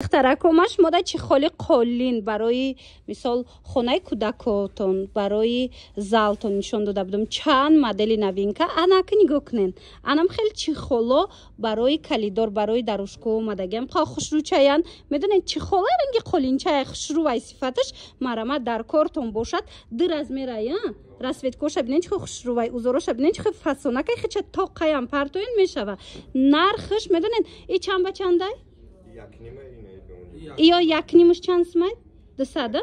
Духтаракомаш мода чехоли қолин барои, мисол, хонаи кӯдакотон, барои залтон нишон дода будам. Чанд модели новинка анаки нигоҳ кунен. Анам хеле чехоло барои калидор, барои дорожка омадагиам. Қа хушрӯчаян, медонед, чехола ранги қолинчая, хушрӯвай сифаташ. Марама дар кортон бошад, ду размерая, расцветкоша бинен, чӣ хушрӯвай, узороша бинен, чӣ фасонакай, хеча тоқаям партоен мешава. Нархш медонед и чанд ба чандай? Ё якнимуш чанд сумай? 200-а?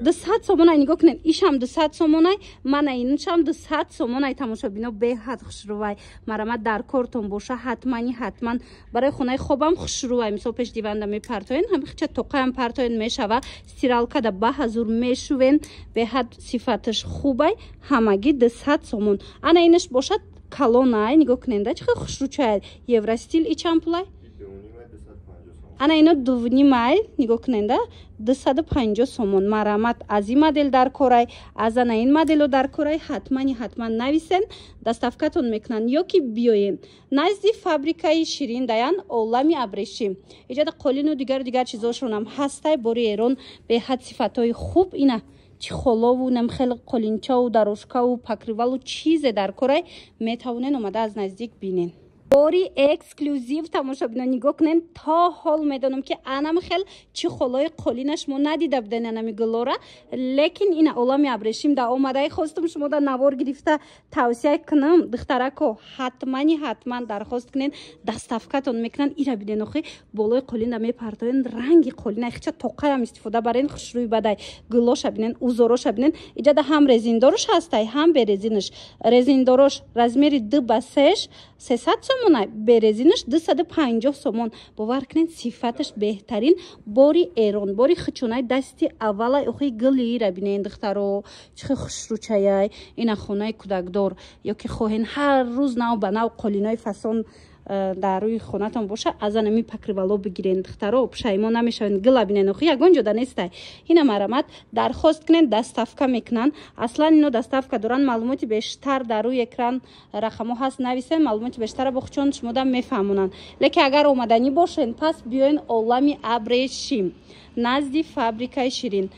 200 сомонай. Нигоҳ кунед, ишам 200 сомонай, мана иншам 200 сомонай. Тамошобино, беҳад хушрӯвай. Марама дар кортон боша, ҳатмани ҳатман. Барои хонаи хобам хушрӯвай, мисол, пеш диванда мепартоен, ҳамихча тоқаям партоен мешава, стиралкада ба ҳазур мешувен. Беҳад сифаташ хубай, ҳамагӣ 200 сомон. Ана инаш бошад калонай, нигоҳ куненда, чӣ хел хушрӯчай, евростиль. И чанд пулай? Ана ино дувнимай, нигоҳ куненда, 250 сомон. Марамат, аз ин модел дар корай, аз ана ин модело дар корай, ҳатмани ҳатман нависен, доставкатон мекунанд ё ки биёен назди фабрикаи Ширин даян, Олами Абрешим. Иҷода қолину дигару дигар чизошонам ҳастай. Бори Эрон, беҳад сифатҳои хуб. Ина чехолову нам хеле қолинчаву дорожкаву покрывалу чизе дар корай, метавонен омада аз наздик бинен. Бори эксклюзив, тамошобино, нигоҳ кунен. То ҳол медонам, ки анам хел чехолои қолина шумо надида буден, анами гулора, лекин ина Олами Абрешим да омадаи. Хостум шумо да навор гирифта тавсия кунам. Духтарако, ҳатмани ҳатман дархост кунен, доставкатон мекунанд. Ира бинен, охи, болои қолина мепартоен, ранги қолина, хича тоқаям истифода барен, хушрӯи бадай. Гулоша бинен, узороша бинен. Иҷада ҳам резиндорош ҳастай, ҳам березинаш. Резиндорош размери ду ба сеш 300 сомон, березинаш 250 сомон. Бовар кунед, сифаташ беҳтарин, бори Эрон, бори хичонаи дасти аввалай. Охи, гилира бинен, духтаро, чихе хушрӯчаяй. Ина хонаи кӯдакдор ё ки хоҳен ҳар рӯз нав ба нав қолинои фасон дар рӯи хонатон боша, аз анами покрывало бигирен. Духтаро, пушаймон намешавед. Гила бинен, охи, ягон ҷода нестай. Ина марамат, дархост кунен, доставка мекунанд. Аслан ино доставка доранд. Маълумоти бештар дар рӯи экран рақамҳо ҳаст, нависен, маълумоти бештара бохчон шумода мефаҳмонанд. Лекин агар омаданӣ бошен, пас биёен Олами Абрешим, назди фабрикаи Ширин.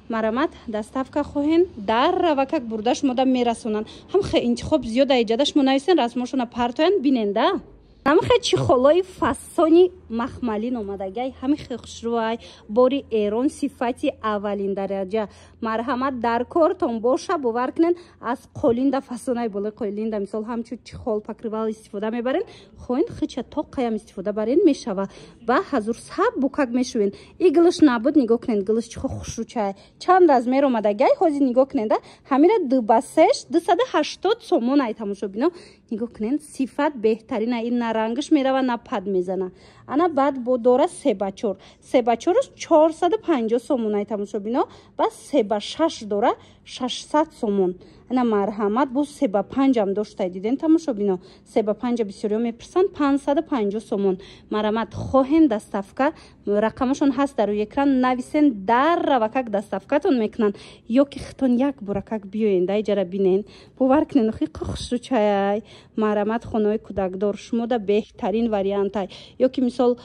Марамат, доставка хоҳен, дар равакак бурда шумода мерасонанд. Ҳам хе интихоб зиёда иҷада, шумо нависен, расмошона партоян, биненда. Ҳамихе чехолои фасони махмалин омадагай, ҳамихе хушрӯай, бори Эрон, сифати аввалин дараҷа. Марҳамат, дар кортон боша, бовар кунен, аз қолинда фасонаи, болои қолинда, мисол, ҳамчун чехол, покрывал истифода мебарен, хоҳен хича тоқаям истифода барен мешава, ба ҳазур саб букак мешувен. И гилиш набуд, нигоҳ кунен, гилиш чихо хушрӯчай. Чанд размер омадагай, ҳозир нигоҳ куненда. Ҳамира ду ба сеш 280 сомон ай. Тамошобино, нигоҳ кунен, сифат беҳтарина, ин на рангаш мерава, на пад мезана. Ана баъд бо дора се ба чор, се ба чораш 450 сомон ай. Тамошобино, баъд се ба шаш дора, 600 сомон. Ана марҳамат, бо се ба панҷам доштай, диден, тамошобино? Се ба панҷа бисёриҳо мепурсанд, 550 сомон. Марҳамат, хоҳем доставка, рақамашон ҳаст дар рӯи экран, нависен, дар равакак доставкатон мекунанд ё ки хитон як боракак биёен да иҷара бинен. Бовар кунен, охи, хушрӯчаяй. Марҳамат, хонаҳои кӯдакдор, шумода беҳтарин вариантай. Ё ки, мисол,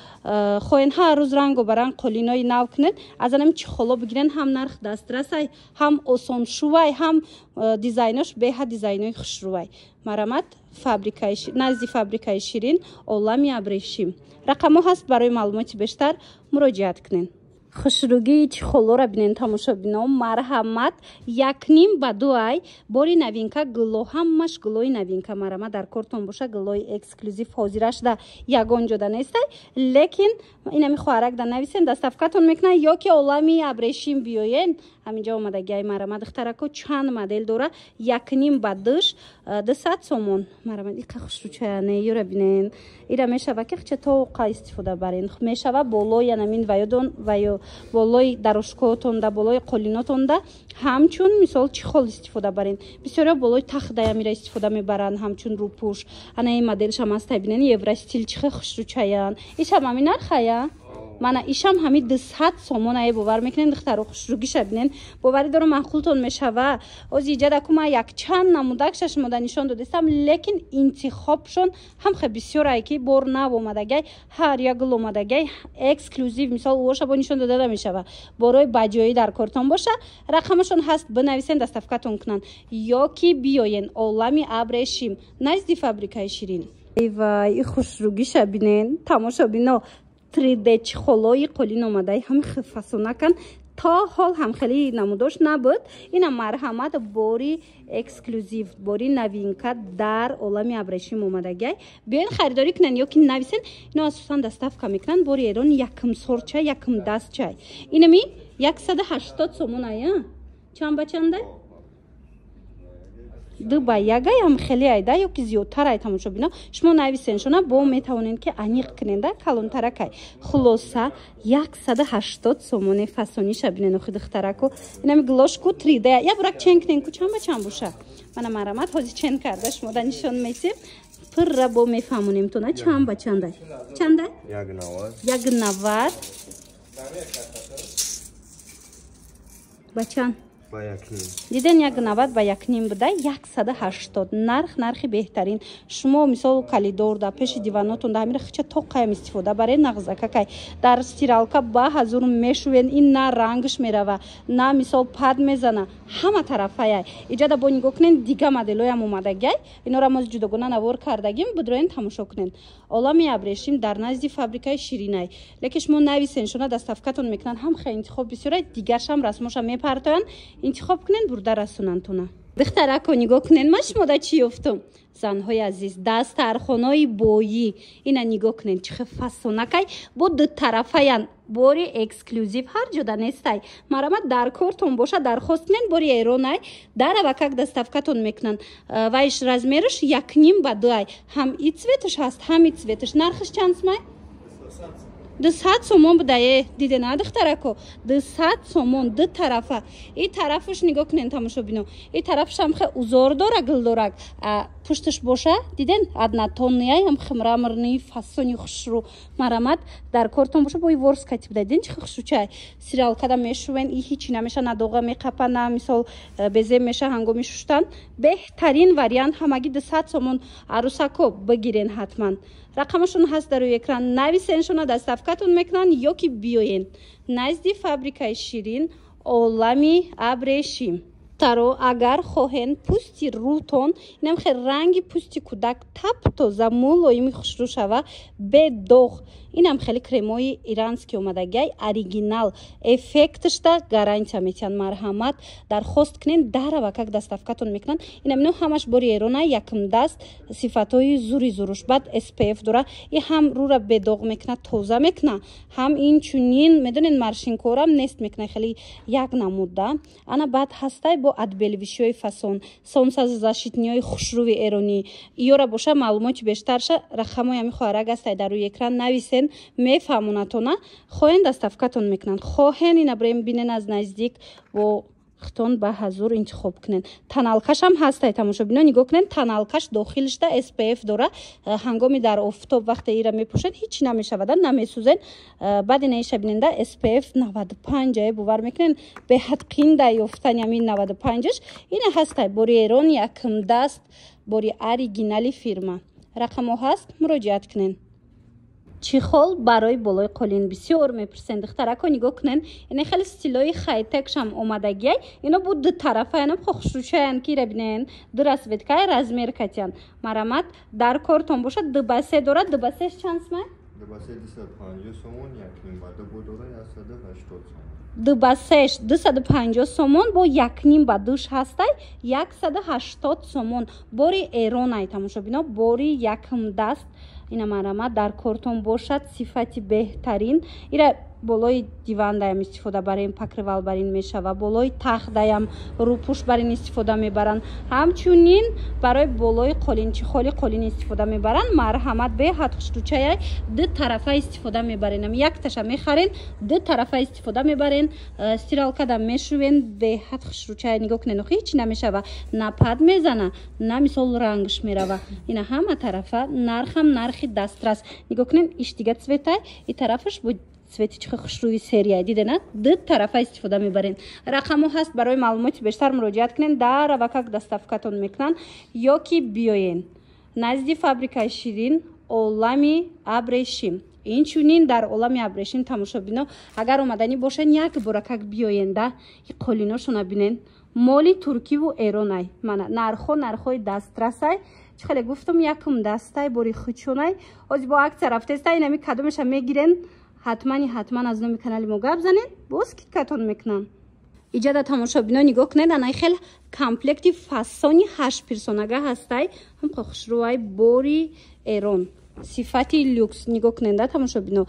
хоҳен ҳар рӯз рангу ба ранг қолинои нав кунед, аз анами чехоло бигирен. Ҳам нарх дастрасай, ҳам осоншувай, ҳам дизайнош беҳад дизайнои хушрӯвай. Марҳамат, назди фабрикаи Ширин, Олами Абрешим, рақамҳо ҳаст, барои маълумоти бештар муроҷиат кунед. Хушрӯгии чехолора бинен, тамошобино. Марҳамат, якним ба ду ай, бори новинка, гуло, ҳамаш гулои новинка. Марҳамат, дар кортон боша, гулои эксклюзив, ҳозирашда ягон ҷода нестай. Лекин инами хоҳарак да нависен, доставкатон мекунад ё ки Олами Абрешим биёен, ҳаминҷа омадагиай. Марҳамат, духтарако, чанд модел дора. Якним ба душ 200 сомон. Марҳамат, иқа хушрӯчаяне, юра бинен. Ира мешава ки хча тоқа истифода барен мешава, болои анамин ваёдон ваё болои дорожкаотонда, болои қолинотонда ҳамчун, мисол, чехол истифода барен. Бисёриҳо болои тахтаямира истифода мебаранд ҳамчун рӯпӯш. Ана ин моделшам ҳастай, бинен, евростиль, чихе хушрӯчаян. Ишам ҳамин нархая. Мана ишам ҳами 200 сомон ае, бовар мекунен, духтаро, хушругиша бинен. Боварӣ дорам, маъқултон мешава. Ози иҷада ку ма якчанд намудакша шумода нишон додистам, лекин интихобшон ҳам хе бисёр ай, ки бор нав омадагай, ҳар як гул омадагай, эксклюзив. Мисол, уоша бо нишон дода намешава. Борои баҷоӣ дар кортон боша, рақамашон ҳаст, бинависен, доставкатон кунанд ё ки биёен Олами Абрешим, назди фабрикаи Ширин. Вай, и хушругиша бинен, тамошобино. 3D чехолои қолин омадаи, ҳами фасонакан, то ҳол ҳам хеле намудош набуд. Ина, марҳамат, бори эксклюзив, бори новинка дар Олами Абрешим омадагай. Биёен, харидорӣ кунен ё ки нависен. Ино асосан доставка мекунанд. Бори Эрон, якм сорча, якм дастчай. Инами 180 сомон ая. Чанд ба чанда? Ду ба ягаям хеле айда ё ки зиёдтар ай, тамошобино? Шумо нависен шуна, бо метавонед, ки аниқ куненда, калонтаракай. Хулоса, 180 сомоне. Фасониша бинен, охи, духтараку. Инами глошку 3D я бурак чен кунен ку, чанд ба чанд боша. Мана, марамат, ҳозир чен карда шумода нишон метем, пурра бо мефаҳмонем тона чанд ба чандай. Чанда? 1,90. 1,90 ба чанд? Ба 1,5. Диден, 1,90 ба 1,5 буда, 180 нарх, нархи беҳтарин. Шумо, мисол, калидор да, пеши диванотон да ҳамира хича тоқаям истифода барен, нағзакакай. Дар стиралка ба ҳазур мешӯен, ин на рангш мерава, на, мисол, пад мезана, ҳама тарафаяй. Иҷада бо нигоҳ кунен, дига моделоям омадагай. Инора мо ҷудогона навор кардагим, будроен, тамошо кунен. Олами Абрешим, дар назди фабрикаи Ширинай. Лекин шумо нависен шуна, доставкатон мекунанд. Ҳам хе интихоб бисёрай, дигаршам расмоша мепартоянд, интихоб кунен, бурда расонанд-туна. Духтарако, нигоҳ кунен, ман шумода чӣ ёфтум. Занҳои азиз, дастархонои боӣ. Ина нигоҳ кунен, чӣ хел фасонакай, бо дутарафаян. Бори эксклюзив, ҳар ҷода нестай. Марамат, дар кортон боша, дархост кунен. Бори эронай, даравакак доставкатон мекунанд. Вайш размераш 1,5 ба 2 ай. Ҳам и цветаш ҳаст, ҳам и цветаш. Нархаш чанд сумай? 200 сомон будае. Дидена, духтарако, 200 сомон, ду тарафа. И тарафаш нигоҳ кунен, тамошобино, и тарафашам хе узор дора, гул дорак. Пушташ боша, диден, однотонный, ам хе мраморный, фасони хушрӯ. Марамат, дар кортон боша, бои ворс кати буда. Диден, чи хушрӯчай? Стиралкада мешувен, и ҳичи намеша, на доға меқапа, на, мисол, безе меша ҳангоми шуштан. Беҳтарин вариант, ҳамагӣ 200 сомон. Арӯсако, бигирен ҳатман. Рақамашон ҳаст дар рӯи экран, нависеншона, доставкатон мекунанд ё ки биёен назди фабрикаи Ширин, Олами Абрешим. Таро, агар хоҳен пӯсти рӯтон инам хел ранги пӯсти кӯдак, тап тоза, мулоими, хушрӯ шава, бедоғ, инам хеле кремои иранский омадагиай, оригинал, эффекташда гарантия метиҳанд. Марҳамат, дархост кунен, даравакак доставкатон мекунанд. Инам ино ҳамаш бори эрона, якмдаст, сифатҳои зури зуруш. Баъд SPF дора, и ҳам рӯра бедоғ мекунад, тоза мекунад, ҳам инчунин, медонед, морщинкорам нест мекунад, хеле як намуда. Ана, баъд ҳастай бо отбеливающийҳои фасон, солнцезащитныйҳои хушрӯи эронӣ. Иёра боша, маълумоти бештарша рақамҳои ҳами хоҳарак ҳастай дар рӯи экран, нависен, мефаҳмонатона. Хоҳен, доставкатон мекунанд, хоҳен, ина бирем, бинен аз наздик, бо хитон ба ҳазур интихоб кунен. Тоналкашам ҳастай, тамошобино, нигоҳ кунен, тоналкаш дохилшда SPF дора. Ҳангоми дар офтоб вақте ира мепӯшен, ҳеҷ намешавада, намесӯзен. Баъд ина иша биненда, SPF 95 ае, бовар мекунен, беҳад қинда ёфтани ҳамин 95-аш. Ина ҳастай, бори эрон, якмдаст, бори оригинали фирма. Рақамҳо ҳаст, муроҷиат кунен. Чехол барои болои қолин бисёр мепурсен, духтарако, нигоҳ кунен, ина хеле стилои хайтекшам омадагиай. Ино бу ду тарафа, янам хушрӯчаян, ки ира бинен, ду расцветкай, размер катян. Марамат, дар кортон бошад, ду ба се дорад. Ду ба сеш чанд сумай? Ду ба се 250 сомон, 1,5 ба ду бо дора 180 сомон. Ду ба сеш 250 сомон, бо 1,5 ба душ ҳастай, 180 сомон. Бори эронай, тамошобино, бори якмдаст. Ина, марамат, дар кортон бошад, сифати беҳтарин. Ира болои дивандаям истифода барем, покрывал барин мешава, болои тахтдаям рӯпӯш барин истифода мебаранд, ҳамчунин барои болои қолин, чехоли қолин истифода мебаранд. Марҳамат, беҳад хушрӯчаяй, ду тарафа истифода мебарен. Якташа мехарен, ду тарафа истифода мебарен, стиралкада мешӯвен, беҳад хушрӯчая. Нигоҳ кунен, охи, ҳеҷ намешава, на пад мезана, на, мисол, рангш мерава. Ина, ҳама тарафа. Нархам нархи дастрас. Нигоҳ кунен, иш дига цветай, и тарафаш бо Цвети чиха хушрӯи серия, дидена, ду тарафа истифода мебарен. Рақамҳо ҳаст, барои маълумоти бештар муроҷиат кунен. Дар равакак доставкатон мекунанд ё ки биёен назди фабрикаи Ширин, Олами Абрешим. Инчунин дар Олами Абрешим, тамошобино, агар омаданӣ бошен, як боракак биёен да қолиношона бинен. Моли туркиву эронай. Мана нархҳо, нархҳои дастрасай. Чӣ хеле гуфтум, якум дастай, бори хучонай. Ҳозир бо акция рафтеста. Инами кадомеша мегирен, ҳатмани ҳатман аз номи канали мо гап занен, боз скидкатон мекунам. Иҷада, тамошобино, нигоҳ кунед, анай хел комплекти фасони ҳашт персонага ҳастай, ҳам хушрӯай, бори эрон, сифати люкс. Нигоҳ кунед, да, тамошобино,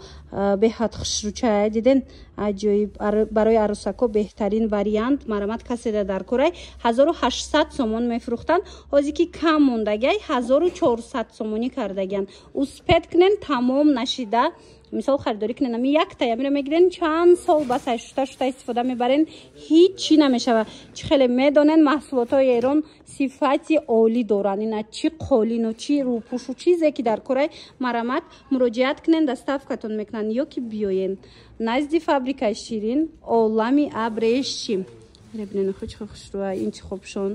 беҳад хушрӯчая, диден, аҷоиб. Барои арӯсако беҳтарин вариант. Марамат, каседа дар корай, 1800 сомон мефурӯхтанд, ҳозир ки кам мондагиай, 1400 сомонӣ кардагиянд. Успеть кунен, тамом нашида. Мисол, харидорӣ кунен, ами якта ямиро мегирен, чанд сол бас ай шута шута истифода мебарен, ҳеҷ чӣ намешава. Чӣ хеле медонен, маҳсулотҳои эрон сифати олӣ доранд. Ина чӣ қолину, чӣ рӯпӯшу, чизе ки дар корай, марамат, муроҷиат кунен, доставкатон мекунанд ё ки биёен назди фабрикаи Ширин, Олами Абрешим. Бинен, чӣ хушрӯа интихобшон.